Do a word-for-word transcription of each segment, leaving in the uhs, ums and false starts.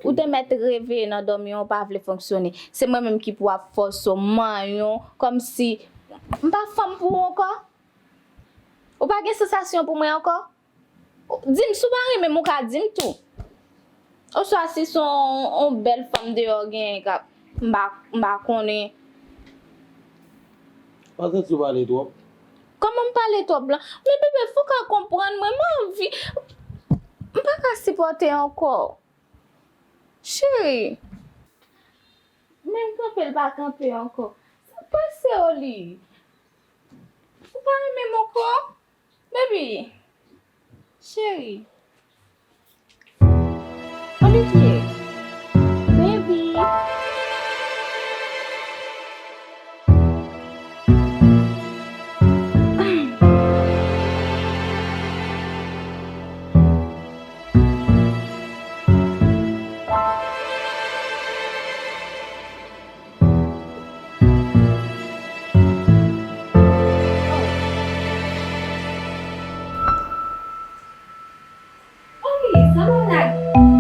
Ou te mèt reveye nan dòmi an, ou pa vle fonksyone. Se mwen menm ki pou ap fòse w, manyen w, kòmsi m pa fanm pou ou ankò? Ou pa gen sansasyon pou mwen ankò? Di m, si w pa renmen m, ou ka di m tou. Oswa si se yon, yon bèl fanm deyò w genyen k ap, m pa, m pa konnen. Pa santi w pale twòp? Kòman m pale twòp la? Men bebe, fò w ka konprann mwen, m anvi. M pa ka sipòte ankò. Cheri. Menm kanpe l pa kanpe ankò. Sa k pase Oli? Ou pa renmen m ankò? Baby. Cheri. Olivier. Baby. Oli, sa pa la.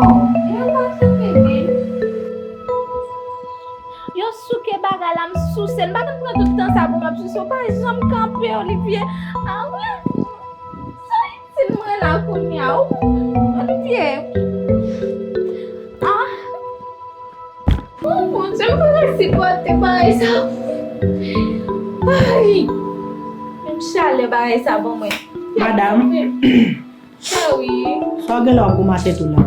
Oh, e yo pa kanpe menm. Yo souke bagay la, m souse l. M pa konn pran tout tan sa pou m ap souse. Ou pa janm kanpe, Olivier. Ah wi. Sa itil mwen la kounye a, ou. Olivier. Ah. Oh, Bondye, m pa ka sipòte bagay sa. Ay. Menm chalè bagay sa ban mwen. Madanm. Cheri. Sa w gen la w gwo maten tou la?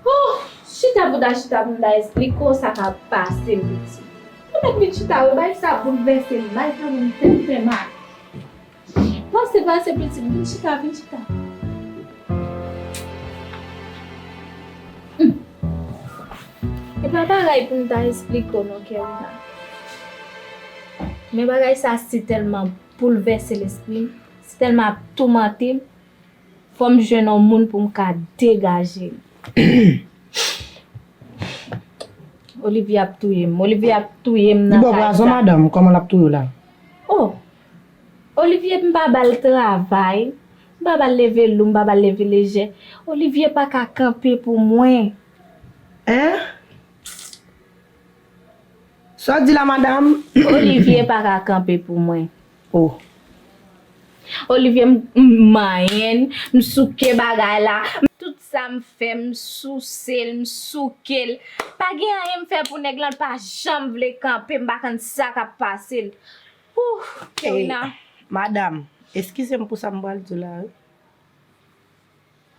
Oh, chita pou ta chita pou m ta esplike w sa k ap pase m, pitit. Ou mèt vin chita, wi, bagay sa boulvèse m, bagay sa moun tèt fè mal. Pase, pase, pitit, vin chita, vin chita. Hmm. E pa bagay pou m ta esplike w non, Kerwina. Men bagay sa si tèlman boulvèse lespri m, si tèlman ap toumante m, fò m jwenn yon moun pou m ka degaje l. Olivier ap touye m. Olivier ap touye m nan kay sa. Li bò pwazon, madanm, kòman l ap touye w la? Oh! Olivier, m pa ba l travay, m pa ba l leve lou, m pa ba l leve lejè. Olivier pa ka kanpe pou mwen. Hein? Sa w di la, madanm? Olivier pa ka kanpe pou mwen. Oh. Olivier, m, m manyen l, m souke bagay la. Tout sa m fè, m souse l, m souke l. Pa gen anyen m fè pou nèg lan, l pa janm vle kanpe, m pa konn sa k ap pase l. Ouh, Kerwina. Madanm, eskize m pou sa m pral di w la, wi.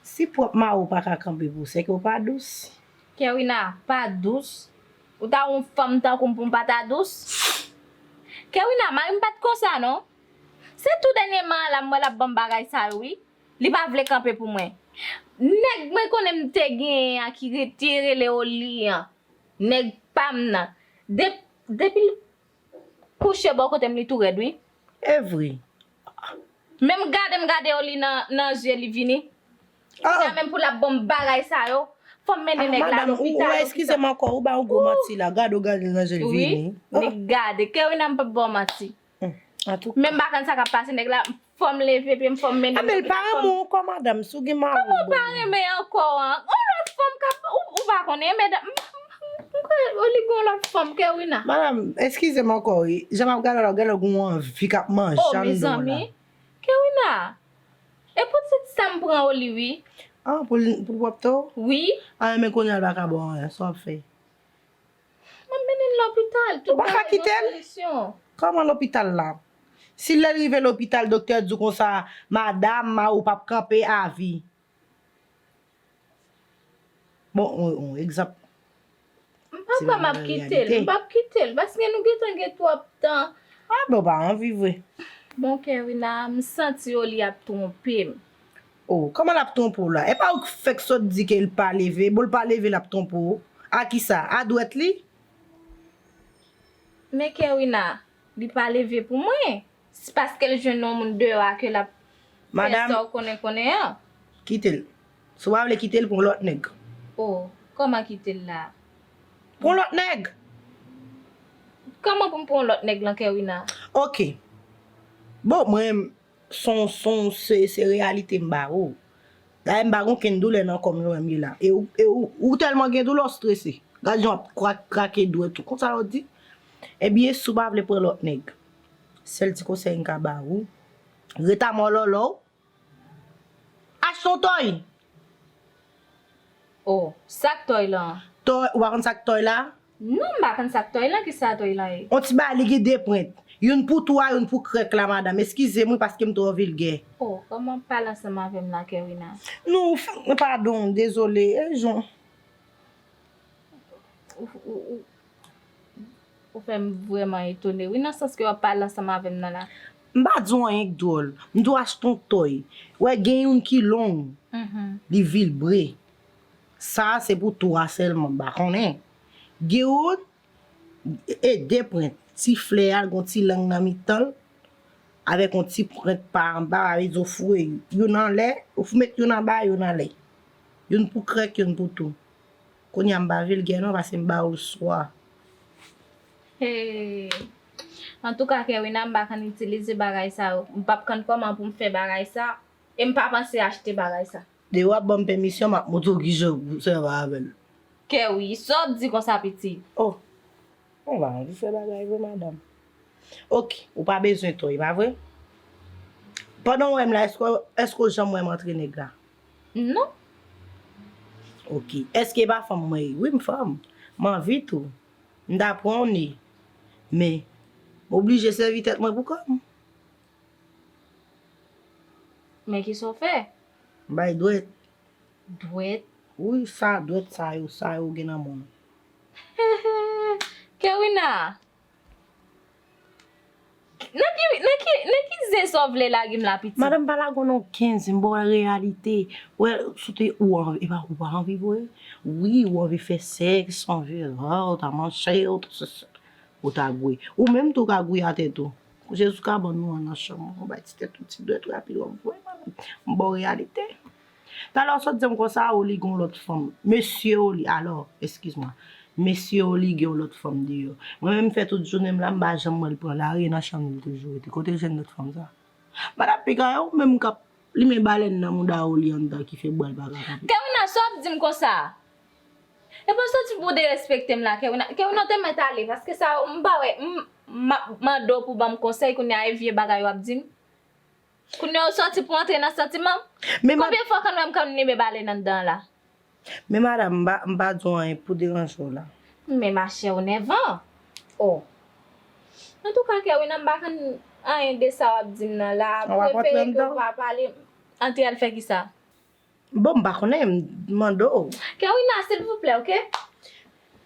Si pwòp mari w pa ka kanpe pou w, se ke w pa dous. Kerwina, pa dous? Ou ta yon fanm tankou m pou m pa ta dous? Kerwina, mari m pa t konsa non. Se tou dènyèman an la m wè l ap ban m bagay sa yo wi. Li pa vle kanpe pou mwen. Nèg mwen konnen m te genyen an ki rete rele Oli an. Nèg pa m nan. De-, depi l kouche bò kote m, li tou rèd, wi. E vre. Menm gade m gade Oli nan, nan je, li vini. Ah, ah. Sa menm pou l ap ban m bagay sa yo, fò m mennen nèg la lopital. Ah, madanm, ou, ou eskize m ankò, ou ba yon gwo manti la. Gade w gade l nan je, l vini. Wi, li gade. Kerwina, m p ap ba w manti. Hmm. Antouka. Men m pa konn sa k ap pase nèg la. Fò m leve pye m, fò m mennen lopital. Ebyen, l pa renmen w ankò, madanm, si w gen mari w. Kòman w pa renmen ankò an? Yon lòt fanm k ap, ou, ou pa konnen, medam, m, m, m, m kwè Oli gen yon lòt fanm, Kerwina. Madanm, eskize m ankò, wi. Jan m ap gade w la, w gen lè w gen yon anvi k ap manje anndan w la. Oh, mezanmi. Kerwina, e pou ti sa m pran Oli, wi. Ah, pou l, pou l pwòpte w? Wi. Ah, men kounye a l pa ka ba w anyen, sa w ap fè? M ap mennen l lopital, tout bagay gen solisyon. Ou pa ka kite l? Kòman lopital la? Si lè l rive lopital, doktè di w konsa, madanm, mari w p ap kanpe avi. Bon, on, on egzanp. M pa kwè m ap kite l, m p ap kite l, paske nou gentan gen twòp tan. Ah, bon, w pa anvi vre. Bon, Kerwina, m santi Oli ap twonpe m. Oh, kòman l ap twonpe w la? E pa ou k fèk sot di ke l pa leve? Bon, l pa leve, l ap twonpe w. A kisa? A dwèt li? Men Kerwina, li pa leve pou mwen. Se paske l jwenn yon moun deyò a ke l ap fè sa w konnen konnen an. Madanm, kite l. Si w pa vle kite l, pran lòt nèg. Oh, kòman kite l la? Pran lòt nèg! Kòman pou m pran lòt nèg lan, Kerwina? Oke. Bon, mwen, Son, son, se, se reyalite m ba ou. Dayè m pa gen okenn doulè nan kò m, jan w wè m ye la. E ou, e ou, ou tèlman gen doulè, w strese. Gad jan w ap krak, krake dwèt ou. Konsa yo di. Ebyen, si w pa vle pran lòt nèg, sèl ti konsèy m ka ba ou, ret a mòlòlò w, achte yon tòy. Oh, sa k tòy la an? Tòy, ou pa konn sa k tòy la? Non, m pa konn sa k tòy la, kisa tòy la ye? On ti bagay, li gen de pwent. Youn pou tou a, youn pou krèk la, madanm. Eskize m wi, paske m twò vilgè. Oh, kòman w ap pale ansanm avè m la, Kerwina? Non, w fè, padon, dezole. E jan. Ou, ou, ou, ou fè m vrèman etone, wi, nan sans ke w ap pale ansanm avè m nan la. M pa di w anyen k dwòl. M di w achte yon tòy. Wè, gen youn ki long, li vilbre. Sa a se pou tou a sèlman, m pa konnen. Gen youn, e de pwent, ti flè a, l gen yon ti lang nan mitan l, avèk yon ti pwent pa anba, sa vle di w foure youn anlè, ou met youn anba, youn anlè. Youn pou krèk, youn pou tou. Kounye a m pa vilgè non, paske m ba ou l swa. Hey. Antouka, Kerwina, m pa konn itilize bagay sa yo. M p ap konn kòman pou m fè bagay sa. E m pa panse achte bagay sa. Depi w ap ban m pèmisyon, m ap montre w kijan pou w sèvi avè l. Kerwi, sa w ap di konsa, pitit? Oh, ou pa anvi fè bagay vre, madanm. Oke, ou pa bezwen tòy, pa vre? Pandan w wè m la, èske, èske w janm wè m antre nèg la? Non. Oke. Èske e pa fanm mwen ye? Wi, m fanm. M anvi tou. M ta pran w ne. Men, m oblije sèvi tèt mwen pou kò m. Men kisa w fè? M bay dwèt. Dwèt? Wi, sa dwèt sa yo, sa yo gen nan men w. Kerwina! Nan ki, nan ki, nan ki zen sa w vle lage m la, pitit? Madanm, pa lage w nan okenn zen, m ba w reyalite. Wè, si w te, ou anvi, e pa, ou pa anvi vre? Wi, ou anvi fè sèks, ou anvi, ah, ou ta manchè, ou ta sesi. Ou ta gouye. Ou menm tou ka gouye atè tou. Kouche sou kabann ou an nan chanm ou, bay ti tèt ou ti dwèt rapid, w ap voye madanm. M ba w reyalite. Talè w sot di m konsa, Oli gon lòt fanm. Mesye Oli, alò, eskiz mwa. Mesye Oli gen yon lòt fanm deyò. Mwen menm m fè tout jounen m la, m pa janm wè l pran lari, e nan chanm li toujou rete. Kote l jwenn lòt fanm sa? Madanm piga yo menm k ap limen balèn nan mouda Oli anndan ki fè bwa l pa ka kanpe. Kerwina, sa w ap di m konsa? Epi w soti pou w derespekte m la, Kerwina. Kerwina, w te mèt ale, paske sa, m pa wè, m, m ap mande w pou ban m konsèy, kounye a e vye bagay w ap di m. Kounye a w soti pou w antre nan santiman m. Men ma- Konbyen fwa w konn wè m konn limen balèn anndan an la? Men madanm, m pa, m pa di w anyen pou deranje w la. Men machè, w nèvan. Oh. Antouka, Kerwina, m pa konn anyen de sa w ap di m nan la. An w ap antre anndan? Prefere ke w pa pale. Antre al fè kisa? Bon, m pa konnen, m mande w. Kerwina, silvouplè, oke?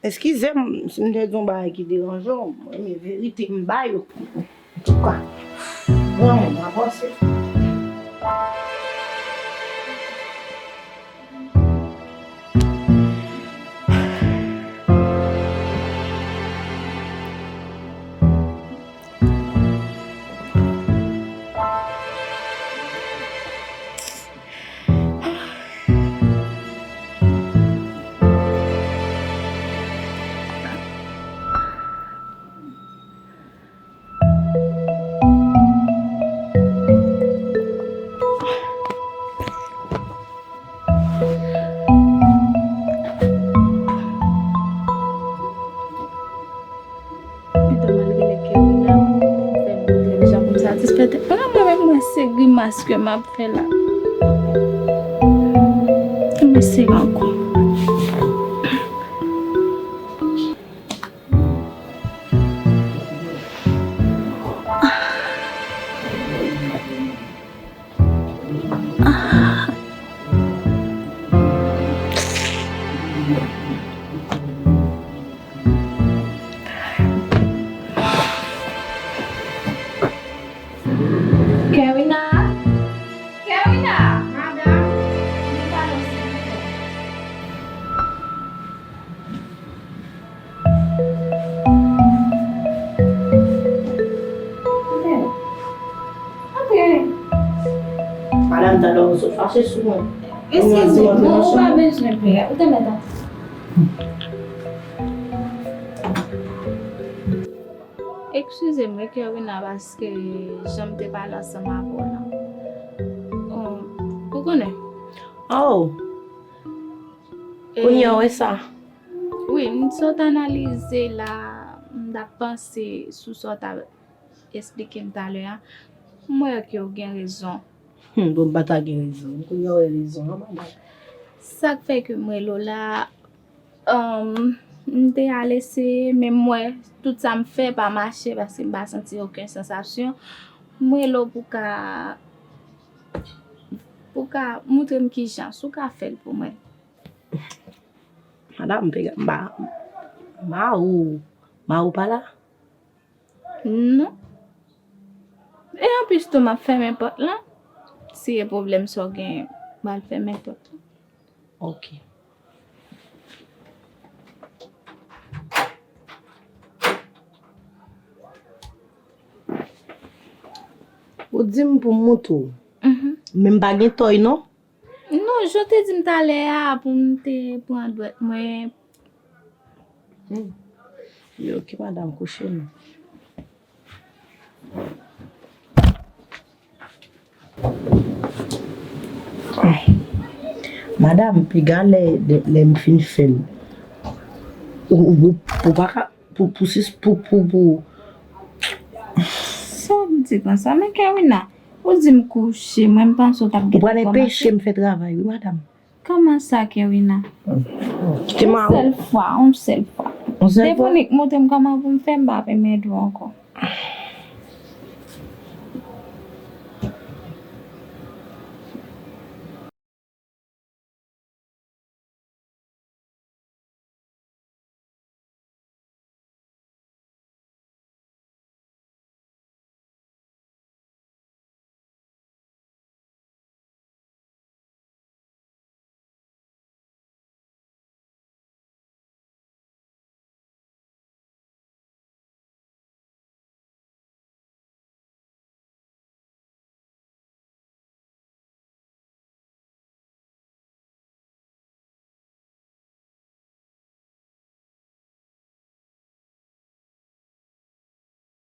Eskize m si m te di yon bagay ki deranje w, mwen, men verite m ba yo. Antouka, bon, m avanse. Pito m al rele Kerwina pou m fè l montre m jan pou m satisfè tèt mwen. Mwen menm, mwen, se grimas ke m ap fè la. M eseye ankò. Kerwina! Kerwina! Madanm, vin pale w silvouplè. Antre. Antre. Madanm, talè w sot fache sou mwen. Eskize, non, ou pa bezwen plere. Ou te mèt antre. Eskize m wi, Kerwina, paske jan m te pale ansanm avè w lan. Ou, ou konnen, Oh, kounye a w wè sa? Wi, m sot analize la, m t ap panse sou sa w t ap esplike m talè a. M wè ke w gen rezon. Hmm, bon, m pa ta gen rezon. M kounye a w wè rezon an, madanm. Sa k fè ke m rele w la, um, m te al eseye, men m wè tout sa m fè pa mache paske m pa santi okenn sansasyon. M rele w pou ka, pou ka montre m kijan, si w ka fè l pou mwen. Madanm, m pa, m pa, ma ou, ma ou pa la? Non. E anplis tou, m ap fèmen pòt lan. Si gen pwoblèm sa w genyen, m al fèmen pòt lan. Ok. Ou di m pou m montre w. Mhm. Men m pa gen tòy, non? Non, jan w te di m talè a pou m te pran dwèt mwen. Hmm. Yo, ki madanm kouche non. Madanm, piga lè, lè, lè m fin fè l. Ou, ou, ou pa ka, pou, pou, sis, pou, pou, pou. Sa w di konsa? Men Kerwina, ou di m kouche, mwen m panse w t ap gentan kòmanse. Ou pral enpeche m fè travay, wi, madanm. Kòman sa, Kerwina? Kite m a ou. Yon sèl fwa, yon sèl fwa. Yon sèl fwa? Depi w nik montre m kòman pou m fè, m p ap menm ede w ankò.